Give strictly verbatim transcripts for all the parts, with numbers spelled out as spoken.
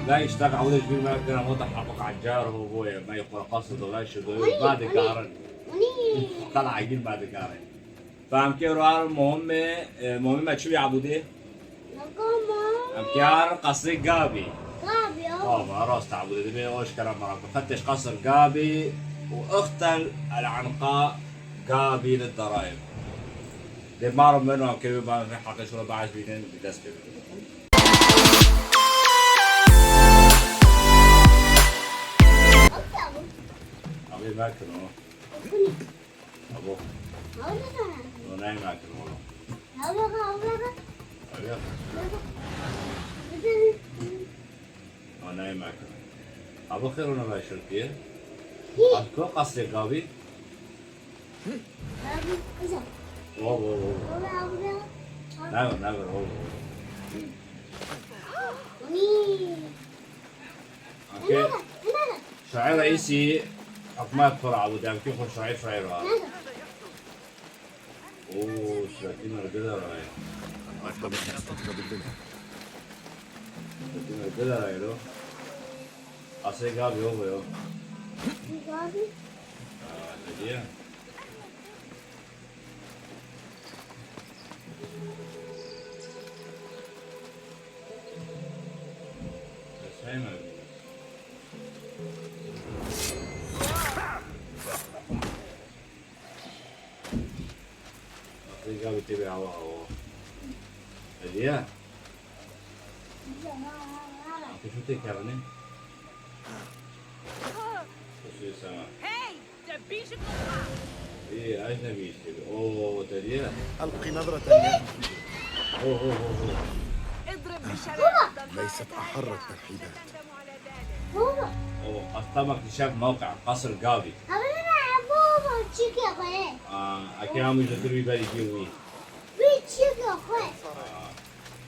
لا يشتاق عودة جبير ما كان موضح حقق عجار هو بويا ما يقول قصد ولا شيء بويا ما دكارن. قال عجير ما دكارن. فهم كيف روار مهم، مهم ما تشوي عبودي. Em kar qasrê Gabî. Gabî, ya. Tamam, rast عبودي دبي اوش كلام مرة. فتش قصر Gabî واقتل العنقاء Gabî للضرائب. دي ما رمنا كيف ما في حق شو بعد بينن بدست. Abi ما كانوا. Abo. Abo. O ne makir oğlum? Abo, abo, abo. Abo. O ne makir? Abo xêr ona ben şirkiye. Ko qasrê Gabî? Abo, abo, abo. Never, never, abo, abo. اوكي. شاعر رئيسي حكومة بسرعة ودامكي خو شاعر شاعر ها. اوه، سلاتين القدر هاي. سلاتين القدر هاي لو. قصي قابي هو يو. آه، تجيه. Asê gavê tê bê awa awa. Hediye. Akê şu tê kevine. Kusê sana. Hey! Te bîjik. Ê, ez nebîştir. Oo, te diye. ألق نظرة. Oo, oo, oo, oo. اضرب بشرارة. ليست أحر الترحيبات. Oo, qasrê Gavî, qasr Gavî. Aa, akê hemû ji tir wî berî giyo wî. Wî çiyekê xwe. Aa.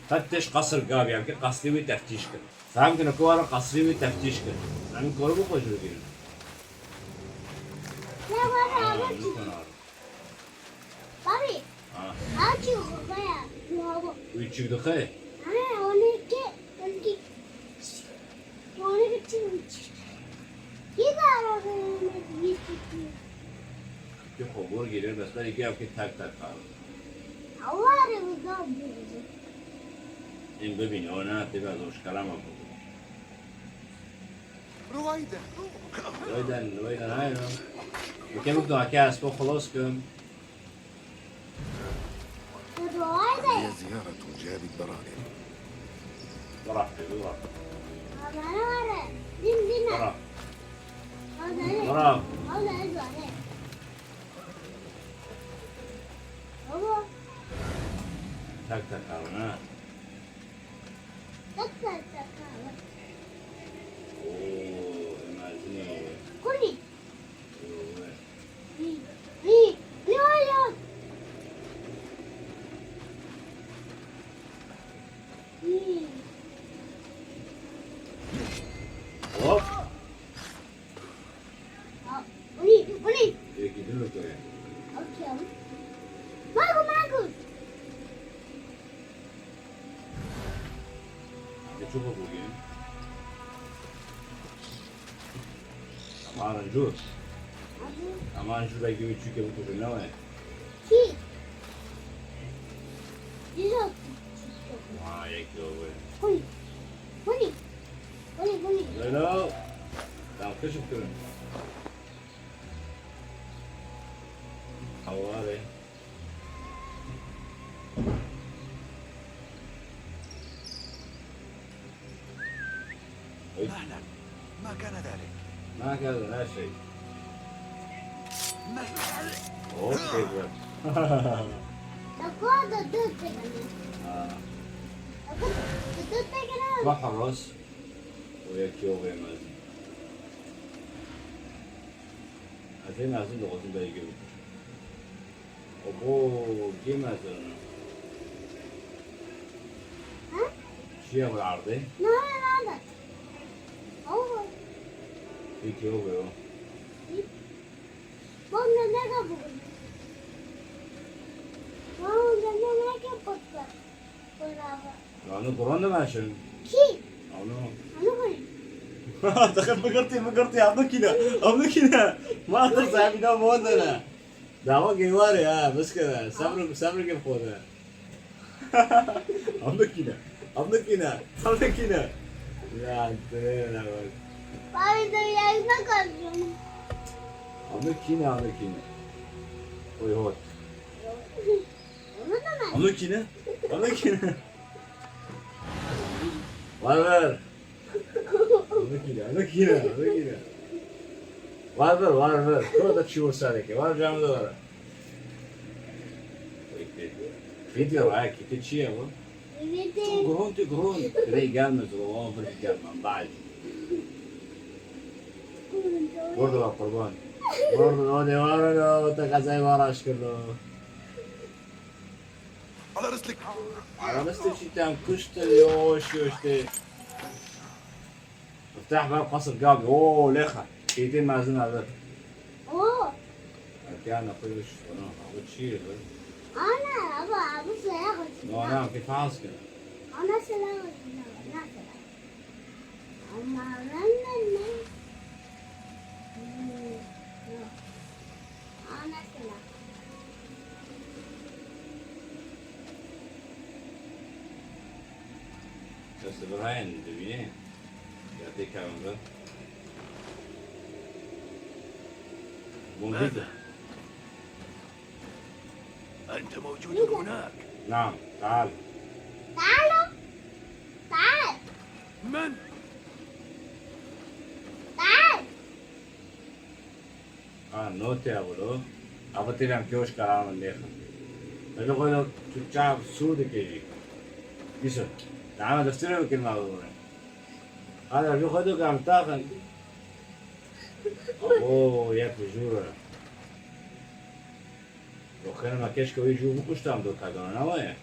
Fetiş qasr Gavî, em ki qasrê wî teftîş kir. Fehmkine ku were qasrê wî teftîş kir. Em ê korî bixwe ji wî girin. Ne were Ha, ama çi? Nukon ar. Babî. Ha. Ha çi xwe ya? Wî çik dixe? Ha, onu ki, onu ki. Onu ki çi, çi. Ki karo ki, onu ki, çi, çi. Ki xwe gor girin, bes berî ki ev ki tek tek kar. Allah re bu da bu. Em bibîne, o ne tê be, ez o şikara me bû. رويدا. Weyden, weyden, hayır. Bi kemik de heke ez xwe xelas kim. هي زيارة جاب الدراهم. Bırak, bırak. Bırak. Bırak. Tak tak al, ha. Oo, em azinê. Kunî. Yo, we. Hî, hî, hî, hala. Hî. Hop. Aa, bu ne? Bu ne? Peki, dur bakalım. Okey. Magu, magu. Geço bu bugün. Ama aranjur. Ama aranjur belki bir çüke bu kuşun ne var? Ki. Güzel. Vay, ekle o böyle. Huni. Huni. Huni, huni. Hello. Tamam, kışık durun. Havare. Oy. مهلا. ما كان ذلك؟ ما كان لا شيء. ما Hop, tekrar. Dakika da dört tekrar. Ha. Dakika da dört tekrar. Bak, Haros. O ya ki o vermez. Azim, azim de olsun, belki. Obo, kim hazırlanıyor? Ha? Şiye var ardı. Ne var ardı? Obo. Peki, obo. Bom ne ne bu? Bom ne ne ne bu? Bravo. Yani Kur'an da ben şimdi. Ki? Ano. Ano koy. Takım mıgırtı, mıgırtı, abla kine. Abla kine. Ma atar sahibi da bu onda ne? Dava gevare ha, bıskara. Sabır, sabır gel koda. Abla kine. Abla kine. Abla kine. Ya, tene bak. Abi de yayına kaldım. Abla kine, abla kine. Oy hot. Onu da mı? Abla kine. Abla kine. Var ver. Abla kine, abla kine, abla kine. Var ver, var ver. Burada çiğ olsa da ki. Var canım da var. Video ha, kiti çiye bu? Video. Gurun ti gurun. Rey gelmez o, o bir gelmem. Bye. Burada bak kurban. Burada o ne var o, o da kazayı var aşkım o. Ala rislik. Ala rislik şitan kuştu yoş yoş de. Miftah bab qasr gabi. Oo, lexa. Şeytin mazin abi. Oo. Erkan akıllı şu. Ana, abi çiğ be. Ana, abi, abi silah. No, no, kif haskın. Ana silah. Ana silah. Ama ben, ben, ben. Hmm, yok. Ana silah. Dest Ibrahim dibîne. Ya tê kevin be. Bom bî de. أنت موجود هناك. نعم، تعال. تعالوا. تعال. من؟ تعال. Ha, notê ew lo. Ew têlem kî hoş karar min lêxin. Belê xwe lo tu çav sû dikê jî. Dîso. Dama deftere bi kelma bibûne. Hala jî xwe do kam taxin. Abo, yek bi jû re. Doxêne me keşke wî jû bikuştam do kagana, ne waye?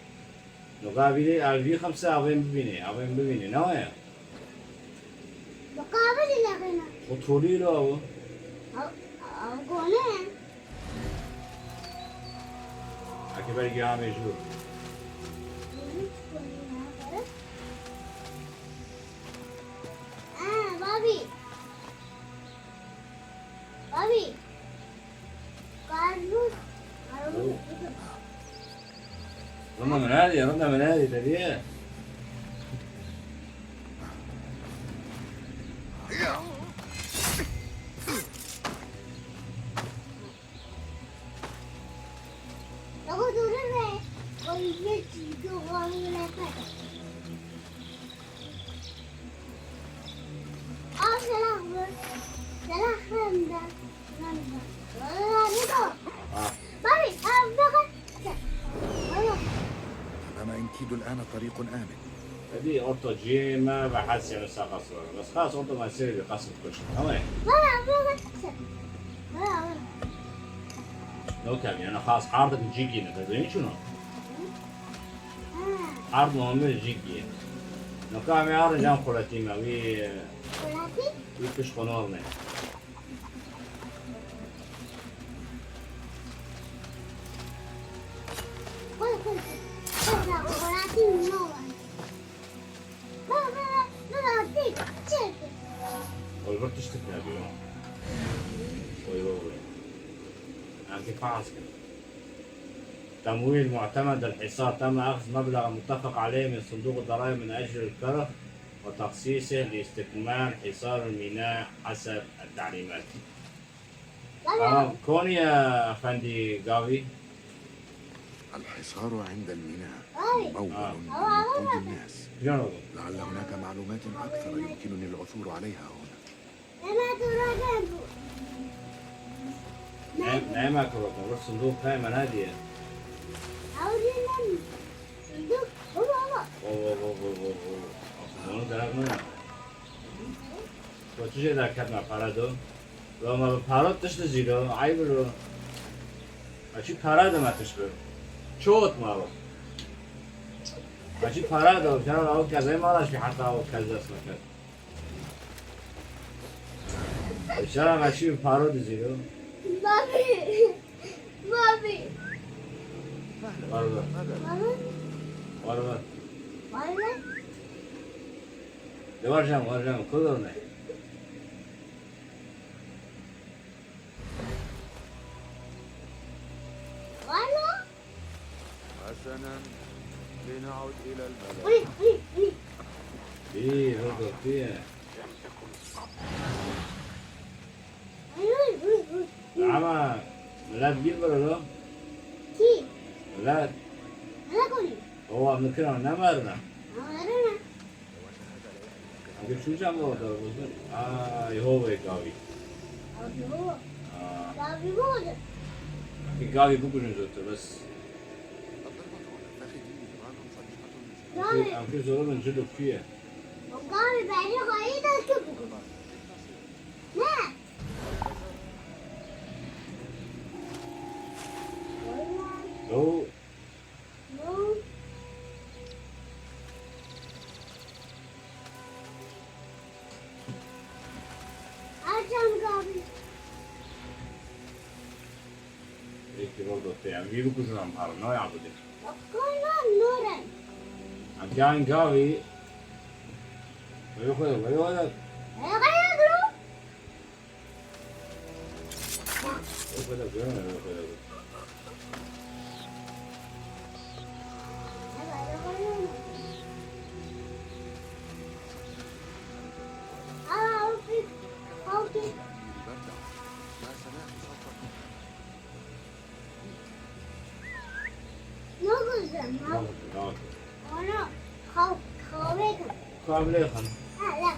Doka vî lê, al vî xemse avên bibînê, avên bibînê, ne waye? Doka vî lê lexêne. O tolî lo ew. Ew, ew gone. Eke ber giya mejbûr. Aa, babî. Babî. Karbon. Rinda min herdî, rinda min herdî, te dîye. Baba, dur be. Koyacak çünkü o koyacak. Al, selam ver. Selam ver. Selam ver. Selam ver. Ha. Bari, al, bak. Al. أمام إنكيدو الآن طريق آمن. Hadi orta cihê me ve hesiyê me ser qasra. Bes xas orta me serê qasr kuşt. Tamam. Baba, bak. Baba, bak. No kevî, yani xas ardik cî gîne, te duyun çuno? Ard Muhammed cî gîne. No kevî ardik can xulatî me, wî, xulatî? Wî piş xonor ne. Xulatî no. Oliver tiştek nebî ya. Oy, oy, oy. Em kê fehs kin. تمويل معتمد الحصار. تم أخذ مبلغ متفق عليه من صندوق الضرائب من أجل الكرخ وتخصيصه لاستكمال حصار الميناء حسب التعليمات. Tamam. Konî efendî gavî. الحصار عند الميناء ممول لنقود الناس. Can oldu. لعل هناك معلومات أكثر يمكنني العثور عليها هنا. Ne, ne me kiro? Kiro sindûq kay me nediye. Sindûq. Baba, baba. Wo, wo, wo, wo, wo, wo. Sindûq gerek ne? Ko tu jê derketme pere do. Lo me bi pere tişt dizî lo, eyb lo. A çi pere de me tişt bi. Çot me lo. A çi pere de, jara o kezê me ra şî heta o kez dest me kez. Jara me şî bi pere dizî lo. Babi. Babi. Var ver. Babi. Var ver. Babi. De warjem, warjem, ku done? حسنا، لنعد إلى الملأ. Î, hildotiye. Ama milet gîr biro lo. Kî? Milet. Milet konî? Owa min kira nemerine. Nemerine. Eger çû cem o da bozun. Ay ho ve gavî. Gavî ho. Gavî ho de. Gavî bikujin zotir bes. Gavî. Em kir zorin cilû kuye. Gavî beni xayî da ki bikujin. Ne? Ew. Ercan abi. Peki, Rodo, te em gî bikujin em har, ne ya bide? Bakana noren. Em can gavi. Böyle koyalım, böyle koyalım. Böyle koyalım. Tamam, tamam. Ana, kav-, kahve kan. Kahve kan. Ha, la.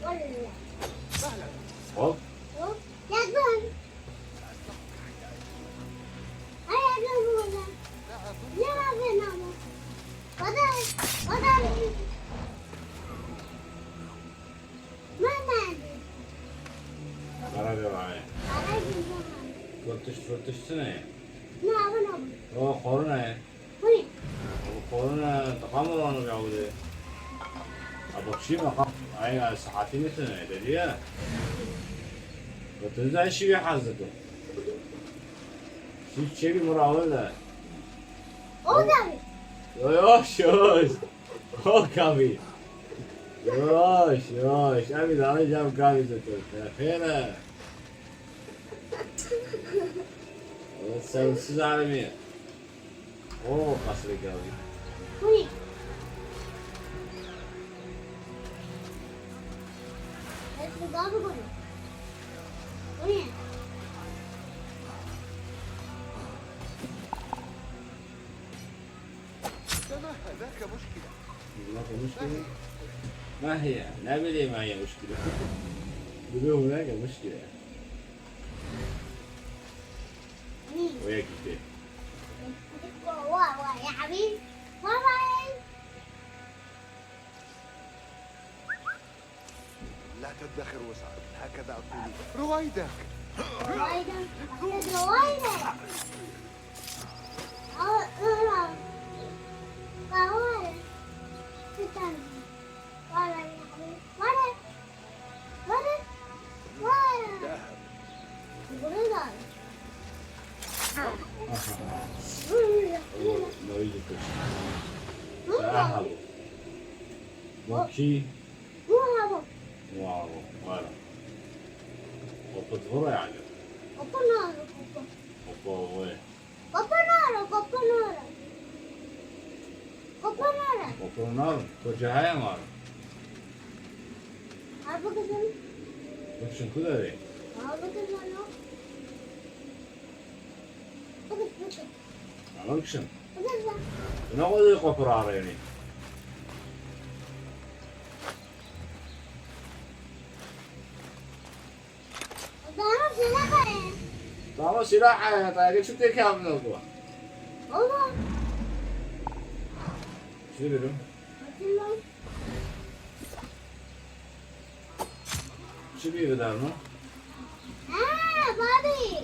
Wala. Hop. Hop. Yakın. Ay, yakın bu kadar. Ne yapayım ama? Kadar, kadar. Mama. Para de var. Para de var. Fırtış, fırtışsın ya. Ne yapayım? O korona ya. Hûn ê. Ew xwarin, e, diqam wan û yawdê. A, bak, şî me qam. Ay, ay, saetî nitine, dedi ya. Ve tu zay şî hazır tu. Şî çevi murawil de. O da. Yo, yo, şoş. O kavi. Yoş, yoş. Abi daha cam kavi zaten. Xêre. Evet, sen siz alemi. Oo, qasrê gavî. Hûn ê. Ez bi gav bûm. Hûn ê. تمهل، ذاك مشكلة. هناك مشكلة؟ ما هي؟ لا، بدي ما هي مشكلة. بدون هناك مشكلة. وياك كتير. يا حبيبي. باي باي. لا تدخر وسعك، هكذا أقول. رويدك. رويدك. رويدك. أو، أو، أو. Aha. Wekî. Wow, wala. Opet vura yani. Opa nara, opa. Opa, opa. Kopa nara, kopa nara. Kopa nara. Kopa nara. Koca haya mara. Abi kızım. Bak şimdi kudare. Abi kızım. Bakın, bakın. Ama bak şimdi. Bakın, bakın. Ne kadar kopa nara yani. Bana silah verin. Baba silah hayat ayrı çıktı ki abone oldu. Oğlum. Şimdi benim. Bakın lan. Çi bî vidarno? Ha, Bobby.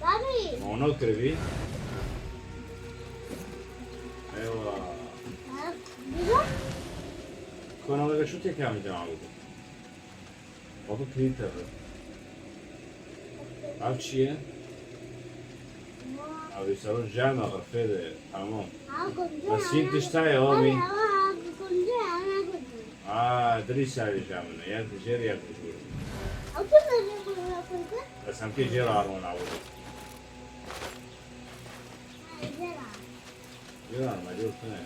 Bobby. Ono kiribî. Eywa. Ha, bu? Kona wege şu teke mi devam edin? Baba creeper. Ev çi ye? Ev ê serok jeme xirfê de. Tamam. Bes hîn tişt heye, homî. Ha, Dirî serê jamine, ya dijêr ya dijûr. Ew çi mezin bû ya kurdin? Bes hemkê jêr aron awir. Ha, jêr aron. Jêr aron, ma jêr tune.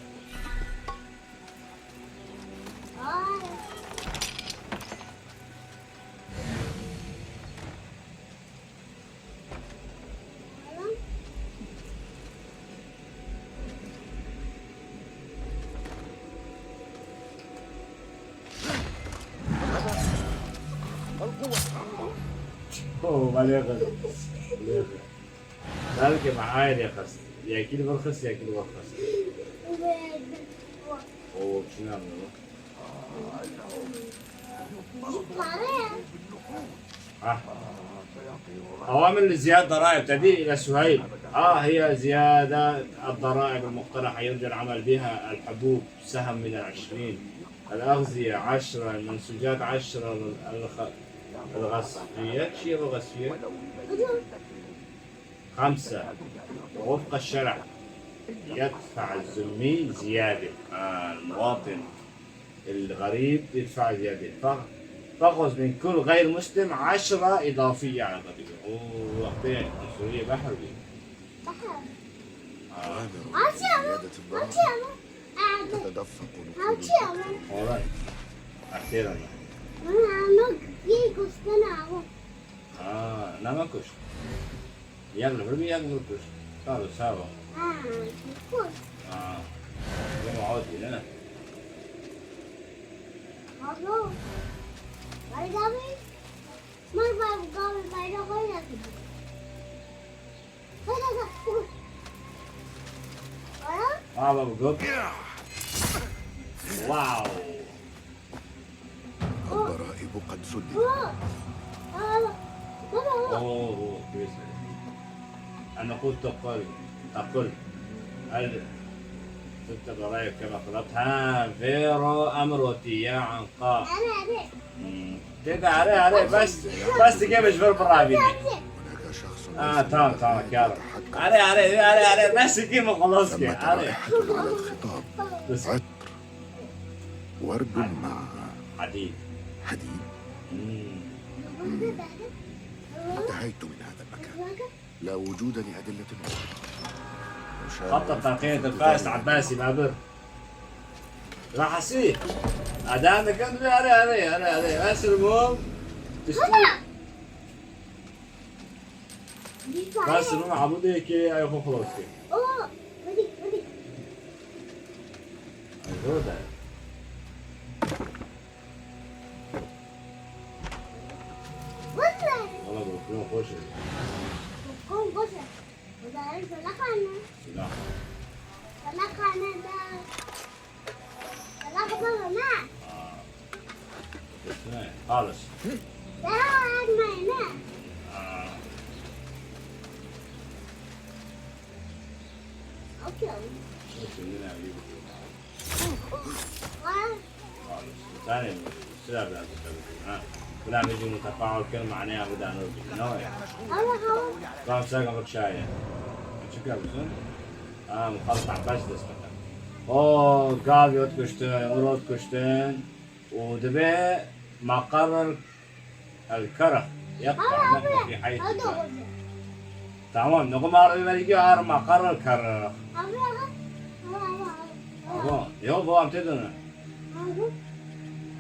Ay. Oh, ma lê xist. Lê xist. Belkî ma ayê lê xist. Yekî li vir xist, yekî li vir xist. O çi ne anlamı? Ah. أوامر لزيادة ضرائب تدي إلى سهيل. ها هي زيادة الضرائب المقترحة يرجى العمل بها. الحبوب سهم من العشرين، الأغذية عشرة، المنسوجات عشرة، الخ-، الغصفيات، شي الغصفيات؟ خمسة، ووفق الشرع يدفع الذمي زيادة. آه، المواطن الغريب يدفع زيادة. ف-، فخذ من كل غير مسلم عشرة إضافية على الضريبة. أوه، وقتين عنصرية بحر بي. بحر. آه. غامر في زيادة الضرائب. تتدفق نقود الأكثر. Oran. Aferin. Ama yine göster abi. Aa, nama kuş. Yaglı bir mi yaglı kuş? Tabii, sağ ol. Ha, kuş. Aa, bu mu oldu ne? Alo. Bayrağı. Mar bayrağı, bayrağı oynatın. Bayrağı, kuş. Bayrağı. Aa, bak, gök. Wow. الضرائب قد سددت. أوه، أوه، كويس. أنا قلت تقل، تقل. هل ست ضرائب كما طلبت؟ ها، فيرو أمروتي يا عنقاء. مم. كده، عليه، عليه، بس، بس تجيب جبر برا فيني. هناك شخص آه، تمام، تمام، كده. عليه، عليه، عليه، عليه، بس تجيب وخلاص كده، عليه. ثمة رائحة على الخطاب. بس. عطر. ورد مع حديد. حديد؟ مم. انتهيت من هذا المكان. لا وجود لأدلة أخرى. خطة ترقية الفارس عباسي بابر. راح أسير. أدانا كم، أري، أري، أري، أري. بس المهم تشتي. بس المهم عبودي كي أيوه خلاص كي. أوه، ودي، ودي. أيوه ده. Valla balkon xweş e. Balkon xweş e. Wezarê selaxane. Silah. Selaxane de. Selax baba ne? Aa. Kesin e. Xalis. Daha ne? Aa. Okey. Okey, yine iyi bir şey. Aa. ثاني، سلاح بلا تفاعل، ها. بلا نجي متفاعل كان معناها بدا نرجع. نوع. Tamam, sen kapı çayı. Açık yapmışsın. Ha, muhalif Abbas destekler. O, gav yot kuştun, urot kuştun. O, debe maqarr الكره يقطع نحو في حيث. Tamam, nixwe ma rê verî ar maqarr الكره. Abo, yo, bo, em tê done.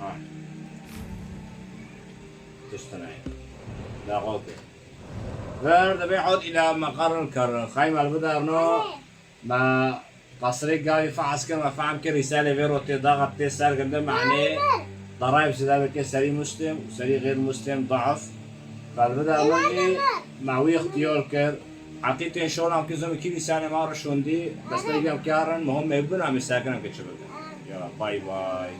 Ha. Tiştine. La, okey. Ver, debe عد إلى مقر الكره. Xayma li bidarno. Ma qasirê gavî fehs kir, me fehm kir, rîsalê vê rotê daxit tê ser ginde, manê daraib zêde bike serî muslim û serî xêr muslim, daif. Felvida min jî me wî ixtiyar kir. Heqî tên şolam ki zomî kî rîsalê ma re şondî, bes me gem karin, muhim me bina me serkirin ke çi bikin. Ya, bay bay.